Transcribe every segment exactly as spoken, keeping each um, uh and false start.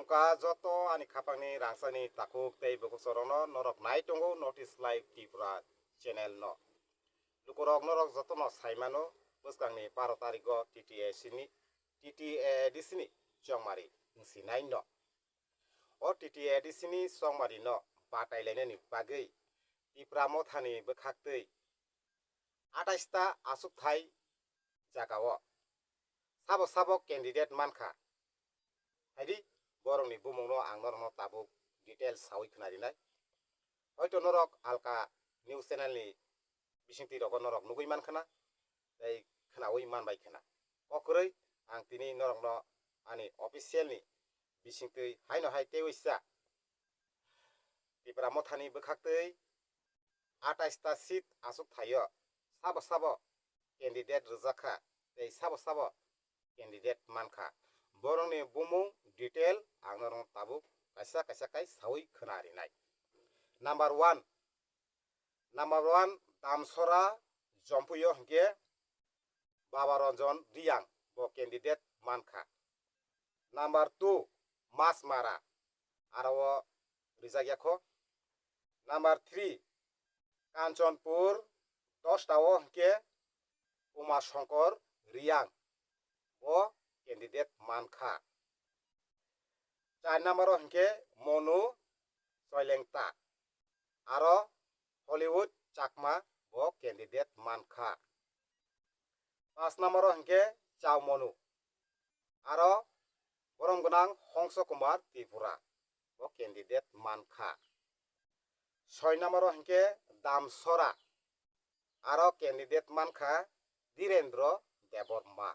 Ka joto ani khapangni rangchakni takhuk tei bukhuk chorokno norok nai tongo North East Live Tripura channel no. Lukurok norok jotono sai mano bwskangni baro tarigo T T A C ni, T T A D C ni chongmari wngsinai no. O T T A D C ni chongmari no batai lainani bagwi Tipra Mothani bwkhaktwi atais ta achukthai jagao sabo sabo candidate mankha. Haidi borokni bumungno ang norokno tabuk details sawi khna rinai. Hoito norok alka news channel ni bisingtwi rogo norok nugwi mankha na, tei khnawi manbai khna. Kokrwi ang tini norokno ani official ni bisingtwi haino hai tei uisa Tipra Mothani bwkhaktwi atais ta seat achuk thaio sabo sabo candidate rwjak kha tei sabo sabo candidate mankha. Borokni bumung detail ang norok tabuk kaisa kaisa kai sawi khna rinai. Number one, number one Damsora Jompuio hwnkhe Baba Ranjan Riyang bo candidate mankha. Number two Masmara, aro o rijak ya kho. Number three Kanchanpur dos ta o hwnkhe Uma Shankar Riyang bo candidate mankha. Char number o hwnkhe Monu Soilengta, aro Hollywood Chakma bo candidate mankha. Pas number o hwnkhe Chao Monu, aro borom gwnang Hongso Kumar Tripura bo candidate mankha. Soi number o hwnkhe Damsora, aro candidate mankha Dhirendra Debbarma.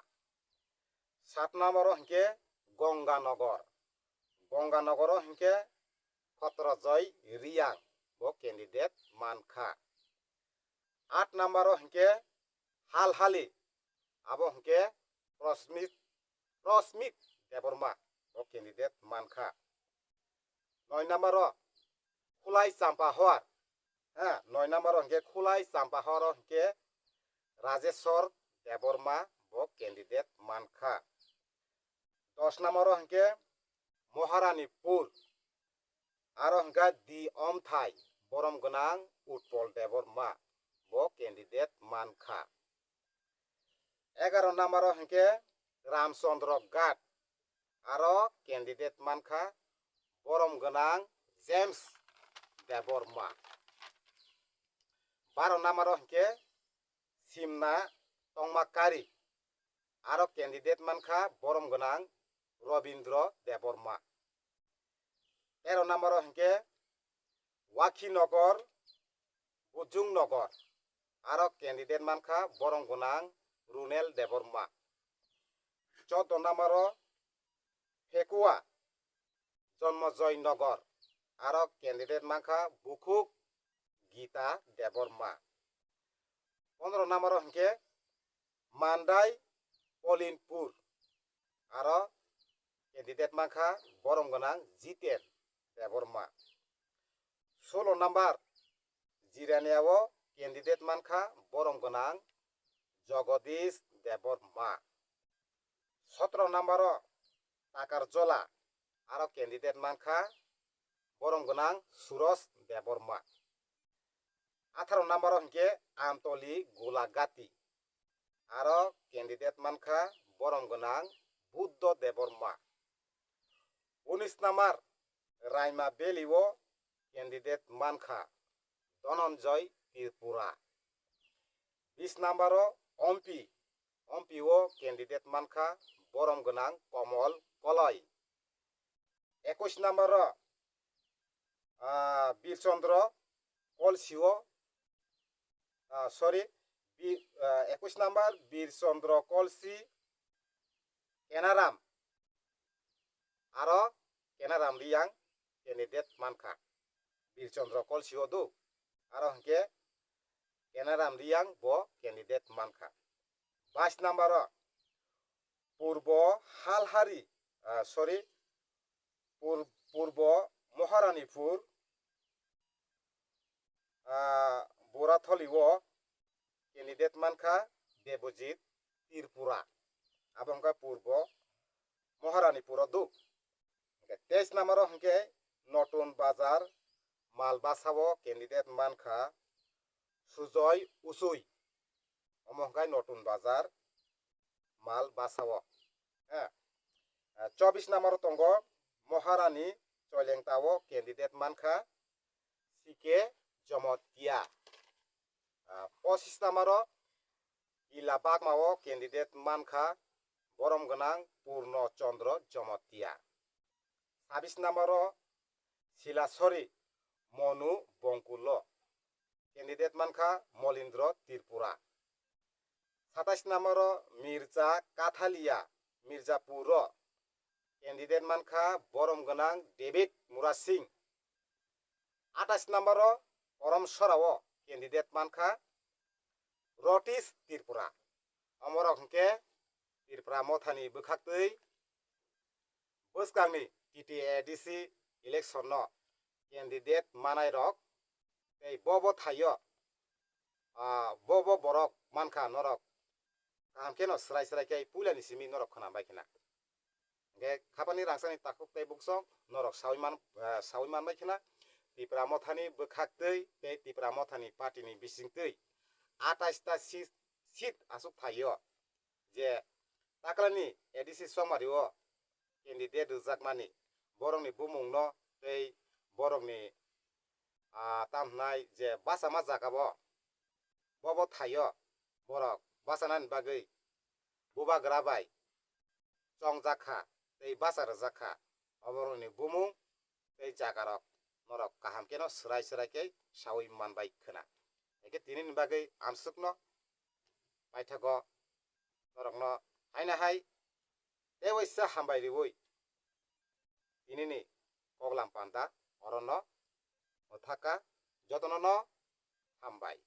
Sat number o hwnkhe Gonganagar, Gonganagar o hwnkhe Khotrojoy Riyang bo candidate mankha. At number o hwnkhe Halhali, abo hwnkhe Prosmit, Prosmit Debbarma bo candidate mankha. Noi number o Khulai Champahor, ha, noi number o hwnkhe Khulai Champahor o hwnkhe Rajeshwar Debbarma bo candidate mankha. Dos number o hwnkhe Moharanipur, aro hwnkhe di omthai borom gwnang Utpol Debbarma bo candidate mankha. Egaro number o hwnkhe Ramchandra Ghat, aro candidate mankha borom gwnang James Debbarma. Baro number o hwnkhe Simna Tongmakari, aro candidate mankha borom gwnang Robindra Debbarma. Tero number o hwnkhe Wakhinagar, Bujungnagar, aro candidate mankha borom gwnang Runel Debbarma. Choudo number o Phekua, Jonmojoy Nagar, aro candidate mankha bukhuk Gita Debbarma. Pondro number o hwnkhe Mandai Polinpur, aro candidate mankha borom gwnang Jiten Debbarma. Solo number Jirania o candidate mankha borom gwnang Jagadish Debbarma. Sotro number o Takarjola, aro candidate mankha borom gwnang Suros Debbarma. Atharo number o hwnkhe Amtoli Gulagati, aro candidate mankha borom gwnang Buddho Debbarma. Unis number Raima Valley o candidate mankha Dhananjay Tripura. Bis number o Ompi, Ompi o candidate mankha borom gwnang Komol Koloi. Ekush number o, ah, Birchandra Kolsi o, ah, sorry, Bi-, ah, ekush number Birchandra Kolsi, Kenaram, aro Kenaram Riyang candidate mankha. Birchandra Kolsi o do, aro hwnkhe Kenaram Riyang bo candidate mankha. Bais number o Purbo Halhari, ah, sorry, Pur-, Purbo Moharanipur, ah, Boratholi o candidate mankha Debojit Tripura. Abo wngkha Purbo Moharanipur o do. Hwnkhe Teis number o hwnkhe Notun Bazar Malbasa o candidate mankha Sujoy Usui. Omo hwnkhe Notun Bazar Malbasa o. Eh, chobis number o tongo Moharani Choilengta o candidate mankha C K Jomotia. Ah, pochis number o Ila Bagma o candidate mankha borom gwnang Purno Chandra Jomotia. Sabis number o Silasori Monu Bongkulo candidate mankha Molindro Tripura. Satais number o Mirza Kathalia Mirzapur o candidate mankha borom gwnang David Murasing. Atais number o Korom Sora o candidate mankha Rotis Tripura. Omorok hwnkhe Tripura Mothani bwkhaktwi bwskangni T T A D C election no candidate manairok tei bo bo thaio, ah, bo bo borok mankha norok kaham kheno swrai swrai khe puilani simi norok khwna bai khna. Hwnkhe khapani rangchakni takhuk tei buksong norok saui man, ah, saui man bai khna. Tipra Mothani bwkhaktwi tei Tipra Mothani party ni bisingtwi atais ta seat, seat aswk thaio je taklani A D C Chongmari o candidate rwjakmani, borokni bumungno tei borokni, ah, tam hwnai je bachama jaga bo, bo bo thaio borok bachanani bagwi bubagra bai chongjak kha tei bacha rwjak kha. Oborokni bumung tei jagarok norok kaham kheno swrai swrai khe saui man bai khna. Hwnkhe tinini bagwi amsukno paithago norokno haino hai tei waisa hambai riui tinini koklam panda orono mwthaka jotono no hambai.